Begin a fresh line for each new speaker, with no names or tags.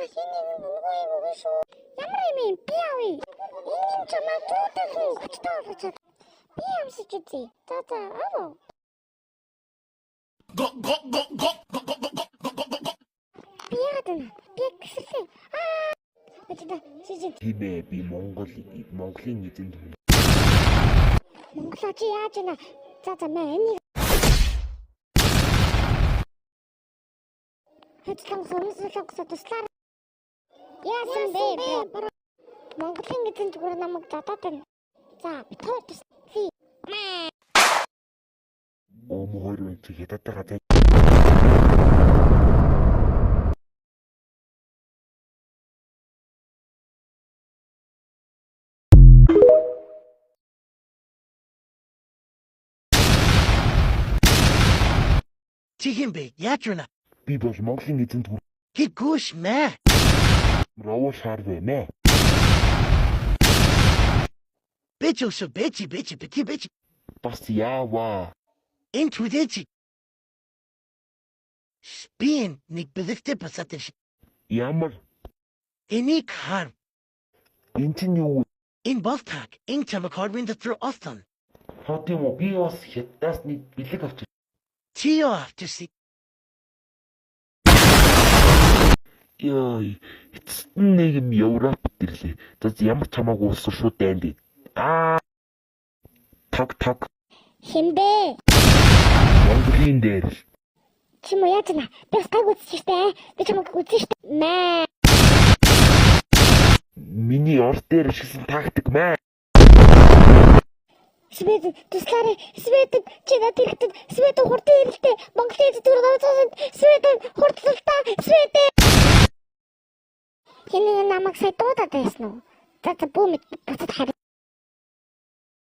За, хэн нэгэн үнэгүй юм өгнө шүү. Ямар юм юм би авъя. Энэ юм чамайг зүйтэйхэн хүчтэй болгож. Би амсаж үзье. За за, ав.
Go go go go go go go go go go go.
Би яагаад вэ? Би яг гэсэрлээ. Аа. За чи чи
Тийм ээ, би Монгол Монголын эзэнт хүн.
Монголоо чи яаж байна? За за, мэ энийг. Хэцлэн солонгос туслаар. Яасан бэ? Монголын эзэн зүгээр намайг задаад байна. За, бит хоёр туслая. Мэ.
Ом хоёр үн чи хятадтайгаа зай.
Чи хэн бэ? Яаж байна?
Би бол Монголын эзэнт хүн.
Хигүүш мэ.
Ровоо шаар вэ мэ.
Бич өсө бэчи бэчи бити бэчи.
Бас яава.
Энэ түлээч. Спин нэг бэлэгтэй басаад ш.
Ямар
Энийг хар.
энэ чинь юу вэ?
Энэ бол так. Энэ чамайг хорвын дотор олсон.
Хот юм уу? Би бас хятадаас нэг бэлэг авчих.
Чи юу авчихсан?
Йой, эцэст нь нэг юм Европт ирлээ. За ямар ч хамаагүй улс шууд дайнд. Аа. Тог тог.
Хэн бэ?
Монголын дээр л.
Чи мө яаж байна? Би бас гайг үзчих штэ. Би чамайг үзсэн штэ. Мэ.
Миний орд дээр ашигласан тактик мэ.
Свет туслаарай. Свет, чи надад хэрэгтэй. Свет, хурдан ирэлтэй. Монголын эзэн зүгээр намайг Свет, хурдлаа. Свет. Хэн нэг намайг сая дуудаад байсан уу? За за, бүү мэд буцаад харь.